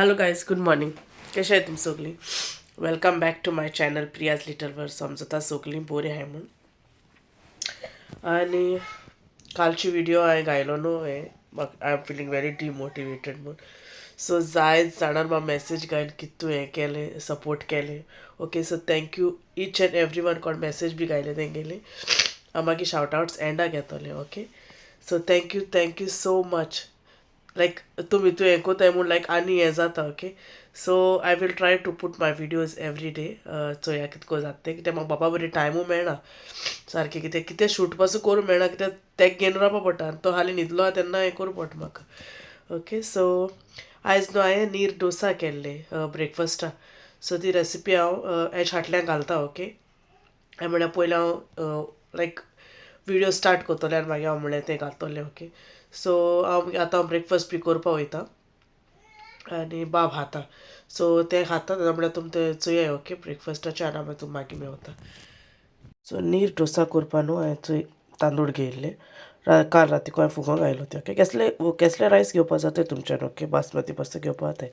Hello guys, good morning. कशें आहाय तुमी सगळीं? Welcome back to my channel Priya's little world. समजता सगळीं बरी आहाय म्हूण. आनी कालची व्हिडिओ हांवें घायलो न्हू हें म्हाका I am feeling very demotivated म्हूण. सो जायत जाणान म्हाका मॅसेज घायल की तूं हें केलें, सपोर्ट केलें. Okay, so thank you each and every one कोण मॅसेज बी घायले तेंगेले. हांव मागीर शावट outs एंडाक घेतोलें. Okay, so thank you, thank you so much. Like तुमी तूं हें कोताय म्हूण लायक आनी हें जाता. Okay, so I will try to put my videos every day. चोया कितको जाता तें, कित्याक म्हाका बापा बरी टायमूय मेळना सारकें, कितें कितें शूट पासून करूंक मेळना, कित्याक तेक घेवन रावपा पडटा आनी तो हालीं न्हिदलो आहा तेन्ना हें करूं पडटा म्हाका. ओके, सो आयज न्हू हांवें नीर डोसा केल्ले ब्रेकफास्टा. सो ती रेसिपी हांव हेच फाटल्यान घालता. ओके, हांवें म्हळ्यार पयलीं हांव लायक व्हिडियो स्टार्ट करतलें आनी मागीर हांव म्हळ्यार तें घालतलें. ओके, सो हांव आतां हांव ब्रेकफास्ट बी करपा वयता आनी बाब खाता. सो तें खाता तेन्ना म्हळ्यार तुमी तें चोयाय. ओके, ब्रेकफास्टाचें आनी मागीर तुमी मागीर मेवता. सो नीर डोसा करपा न्हू हांवें चोय तांदूळ घेयल्ले काल राती हांवें फुगोंक घायलो ते. ओके, केसले केसले रायस घेवपा जाता तुमच्यान. ओके, बासमती पासून घेवपा जाताय.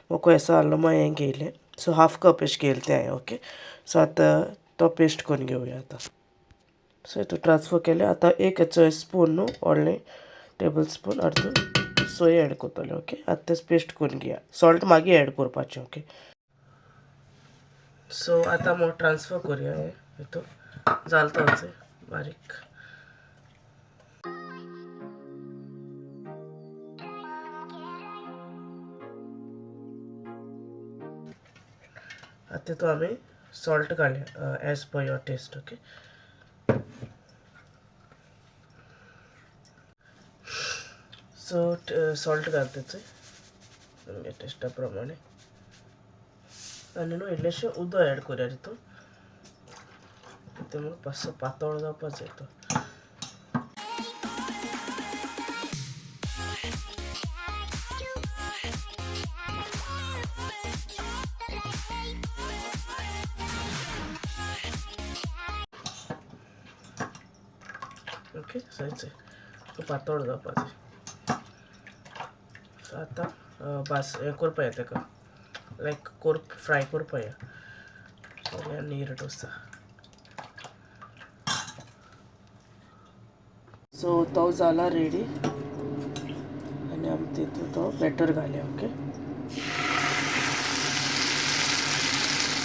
म्हाका येसो आहलो मागीर हें घेयलें. सो हाफ कप एशें घेयलें तें हांवें. ओके, सो आतां तो पेस्ट करून घेवया आतां. सो हितून ट्रान्सफर केलें. आतां एक हेचो स्पून न्हू व्हडलें टेबल स्पून अर्द सोय एड करतलें. ओके, आतां तें पेस्ट करून घेया. सॉल्ट मागीर एड करपाचें. ओके, सो आतां म्हाका ट्रान्सफर करुया हें हितून जालें तो बारीक. आतां तितून आमी सॉल्ट घालया as per your taste. Okay, so salt घालता तुमगे टेस्टा प्रमाणे. आनी न्हू इल्लेशें उदक एड करुया तितून, तें मातसो पातळ जावपा जाय तो. ओके, सो तो पातळ जावपा जाय. सो आतां भास हें करपा या तेका लायक कोर फ्राय करपा या. नीर डोसा. सो तो जाला रेडी आनी आमी तितून तो बॅटर घालया. ओके,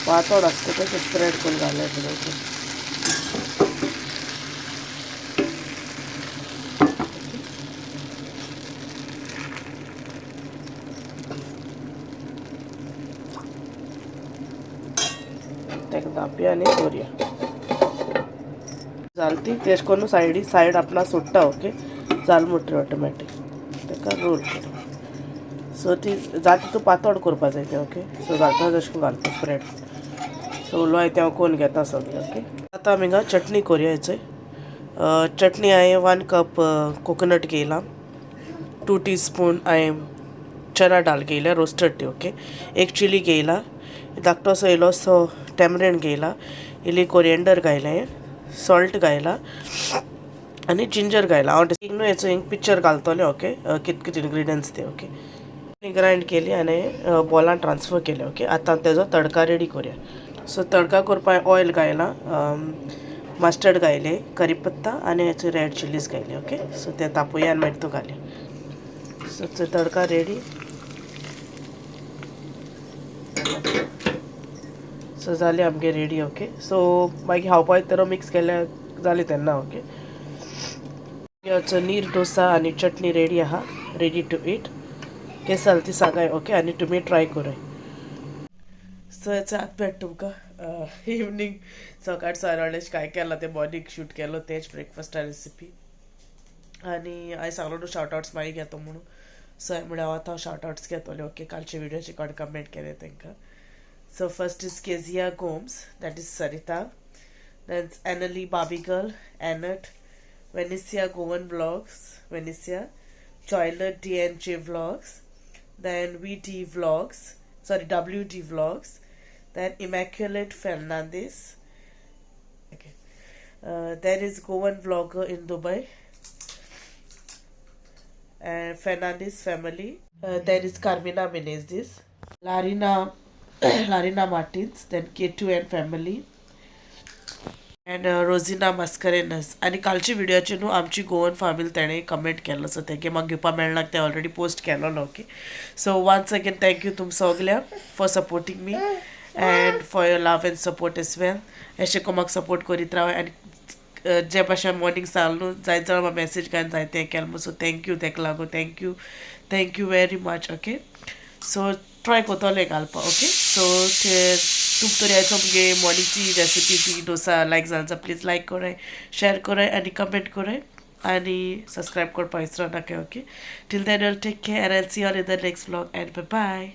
पातळ आसता तें स्प्रेड करून घालया फुडें. ओके, ताका धांपया आनी दवरया. जाल ती तेश करून सायडी सायड आपणा सोडटा. ओके, जाल म्हणटरी ऑटोमॅटीक ताका रोल कर. सो ती जाता तितू पातळ करपा जाय तें. ओके, सो घालता तशें करून घालता स्प्रेड. सो उलो हांवें तें हांव करून घेता सगळें. ओके, आतां आमी हिंगा चटणी करुया. हेचो चटणी हांवें 1 कप कोकोनट घेयला, 2 टीस्पून हांवें चना दाल घेयल्या रोस्टेड ती. ओके, एक चिली घेयला, धाकटोसो इल्लोसो टॅमरेंड घेयला, इल्ली कोरिएंडर घायलें, सॉल्ट घायला आनी जिंजर घायला. हांव न्हू हेचो हिंग पिक्चर घालतलें. ओके, कित कित इन्ग्रिडियंट्स ते. ओके, ग्रायंड केली आनी बॉलान ट्रान्सफर केले. ओके, आतां तेजो तडका रेडी करुया. सो तडका करपाक ऑयल घायला, मस्टर्ड घायले, करी पत्ता आनी हेचो रेड चिलीज घायले. ओके, सो ते तापोया आनी मागीर तो घालया. सो तो तडका रेडी. सो जालें आमगे रेडी. ओके, सो मागीर खावपा तर मिक्स केल्यार जालें तेन्ना. ओके, नीर डोसा आनी चटणी रेडी आहा, रेडी टू ईट. केस जालें ती सांगाय. ओके, आनी तुमी ट्राय कराय. सो हेचो हात पेट तुमकां इवनींग सकाळ सकाळ काय केलां तें मॉर्निंग शूट केलो तेच ब्रेकफास्टा रेसिपी. आनी हांवें सांगलो न्हू शावट आवट्स मागीर घेतो म्हणून. सो हांवें म्हळ्यार हांव आतां शावट आवट्स घेतोलें. ओके, कालचे व्हिडियोचे कोण कमेंट केले तांकां. So first is Kezia Gomes, that is Sarita, then Annalie Barbie Girl, Annette, Venicia Goan Vlogs, Venicia, Joyler DNJ Vlogs, then VD Vlogs, sorry WD Vlogs, then Immaculate Fernandez. Okay. There is Goan Vlogger in Dubai, And Fernandes family, there is Carmina Menezes, Larina Larina Martins, then K2 and family, and Rosina Mascarenhas. आनी कालच्या व्हिडिओचे न्हू आमची Goan family तेणें comment केल्लो, so तेगे म्हाका घेवपा मेळना, तें ऑलरेडी पोस्ट केलोलो. Okay, so once again thank you तुम सगल्यांक for supporting me and for your love and support as well. अशें करून म्हाका सपोर्ट करीत राव आनी जे भाशेन मॉर्निंग सांगलो न्हू, जायते जाणां म्हाका मॅसेज घालून जायतें हें केलें, सो thank you तेका लागून, thank you, thank you very much. Okay, so try कोतोलें घालपा. ओके, सो तुम तर आयचो मुगे मॉर्निंगची रेसिपी ती डोसा लायक जाल जाल्यार प्लीज लायक कराय, शेअर कराय आनी कमेंट कराय आनी सबस्क्रायब करपा विसरो नाका. Okay, till then, take care and I see you in the next vlog and bye.